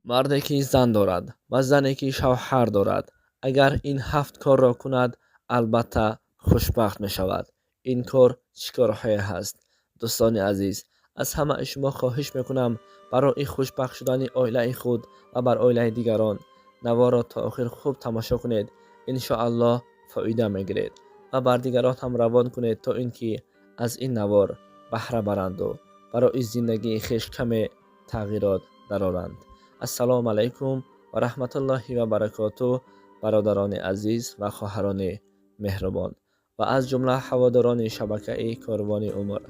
Марде ки зан дорад ва зане ки шавҳар дорад, агар ин ҳафт корро кунад, албатта хушбахт мешавад. Ин кор чӣ корҳое ҳаст? Дӯстони азиз, аз ҳамаи шумо хоҳиш мекунам, барои хушбахт шудани оилаи худ ва бар оилаи дигарон наворро то охир хуб тамошо кунед. Иншоаллоҳ, фоида мегиред ва бар дигарон ҳам равон кунед, то ин ки аз ин навор баҳра баранду барои зиндагии хеш каме тағйирот дароранд. Ассалому алайкум ва раҳматуллоҳи ва баракоту, бародарони азиз ва хоҳарони меҳрубон ва аз ҷумла ҳаводорони шабакаи Корвони умр.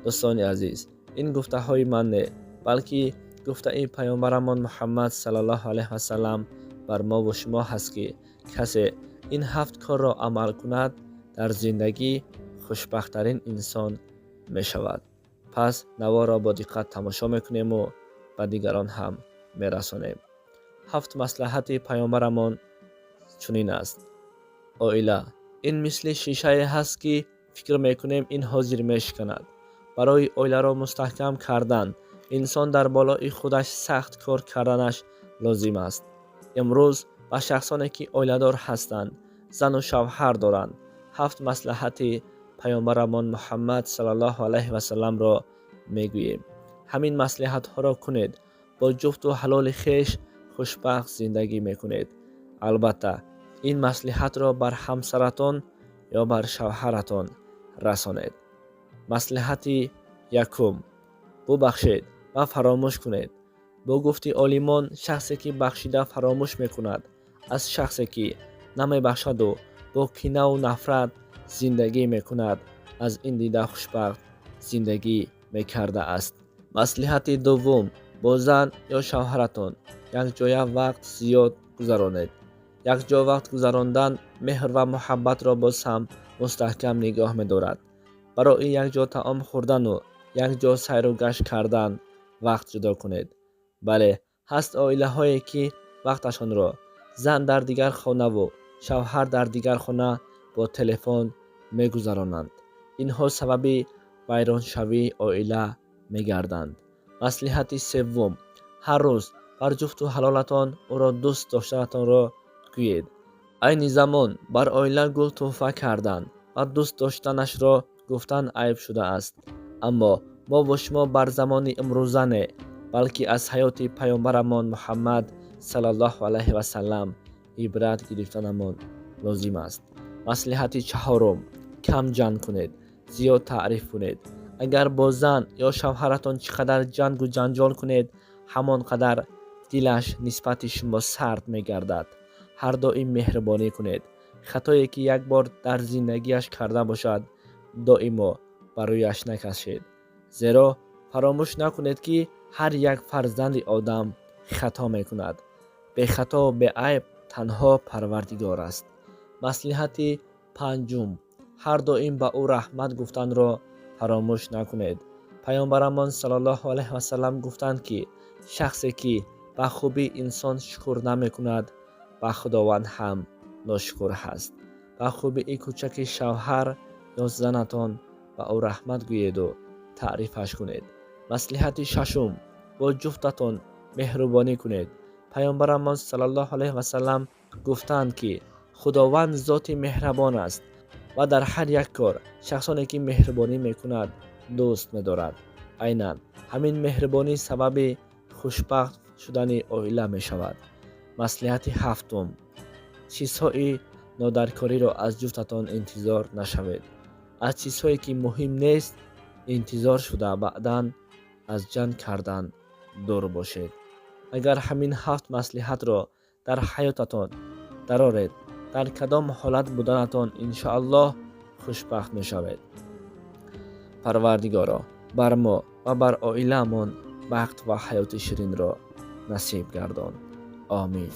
Дӯстони азиз, ин гуфтаҳои ман не, балки гуфтаи паёмбарамон Муҳаммад саллаллоҳу алайҳи васаллам бар мову шумо ҳаст, ки касе ин ҳафт корро амал кунад, дар зиндагӣ хушбахттарин инсон мешавад. Пас наворро бо диққат тамошо мекунему ба дигарон ҳам мерасонем. Ҳафт маслиҳати паёмбарамон чунин аст: оила ин мисли шишае ҳаст, ки фикр мекунем, ин ҳозир мешиканад. Барои оиларо мустаҳкам кардан инсон дар болои худаш сахт кор карданаш лозим аст. Имрӯз ба шахсоне ки оиладор ҳастанд, зану шавҳар доранд, ҳафт маслиҳати паёмбарамон Муҳаммад саллаллоҳу алайҳи васалламро мегӯем. Ҳамин маслиҳатҳоро кунед, бо ҷуфту ҳалоли хеш хушбахт зиндагӣ мекунед. Албатта, ин маслиҳатро бар ҳамсаратон ё бар шавҳаратон расонед. Маслиҳати якум: бубахшед ва фаромӯш кунед. Бо гуфти олимон, шахсе ки бахшида фаромӯш мекунад, аз шахсе ки намебахшаду бо кинаву нафрат зиндагӣ мекунад, аз ин дида хушбахт зиндагӣ мекардааст. Маслиҳати дуввум: бо зан ё шавҳаратон якҷоя вақт зиёд гузаронед. Якҷо вақт гузарондан меҳр ва муҳаббатро боз ҳам мустаҳкам нигоҳ медорад. Барои якҷо таом хӯрдану якҷо сайру гашт кардан вақт ҷудо кунед. Бале, ҳаст оилаҳое ки вақташонро зан дар дигар хонаву шавҳар дар дигар хона бо телефон мегузаронанд. Инҳо сабаби вайроншавии оила мегарданд. Маслиҳати севум: ҳар рӯз бар ҷуфту ҳалолатон ӯро дӯст доштанатонро гӯед. Айни замон бар оила гул тӯҳфа кардан ва дӯст доштанашро гуфтан айб шудааст, аммо мо бо шумо бар замони имрӯза не, балки аз ҳаёти паёмбарамон Муҳаммад саллаллоҳу алайҳи васаллам ибрат гирифтанамон лозим аст. Маслиҳати чаҳорум: кам ҷанг кунед, зиёд таъриф кунед. Агар бо зан ё шавҳаратон чӣ қадар ҷангу ҷанҷол кунед, ҳамон қадар дилаш нисбати шумо сард мегардад. Ҳар доим меҳрубонӣ кунед. Хатое ки як бор дар зиндагиаш карда бошад, доимо ба рӯяш накашед, зеро фаромӯш накунед, ки ҳар як фарзанди одам хато мекунад. Бехато, беайб танҳо Парвардигор аст. Маслиҳати панҷум: ҳар доим ба ӯ раҳмат гуфтанро фаромӯш накунед. Паёмбарамон саллаллоҳу алайҳи васаллам гуфтанд, ки шахсе ки ба хубии инсон шукр намекунад, ба Худованд ҳам ношукр ҳаст. Ба хубии кӯчаки шавҳар ё занатон ба ӯ раҳмат гӯеду таърифаш кунед. Маслиҳати шашум: бо ҷуфтатон меҳрубонӣ кунед. Паёмбарамон саллаллоҳу алайҳи васаллам гуфтаанд, ки Худованд зоти меҳрабон аст ва дар ҳар як кор шахсоне ки меҳрубонӣ мекунад, дӯст медорад. Айнан ҳамин меҳрубонӣ сабаби хушбахт шудани оила мешавад. Маслиҳати ҳафтум: чизҳои нодаркориро аз ҷуфтатон интизор нашавед. Аз чизҳое ки муҳим нест интизор шуда, баъдан аз ҷанг кардан дур бошед. Агар ҳамин ҳафт маслиҳатро дар ҳаётатон дароред, дар кадом ҳолат буданатон, иншоаллоҳ, хушбахт мешавед. Парвардигоро, бар мо ва бар оилаамон бахт ва ҳаёти ширинро насиб гардон. Омин.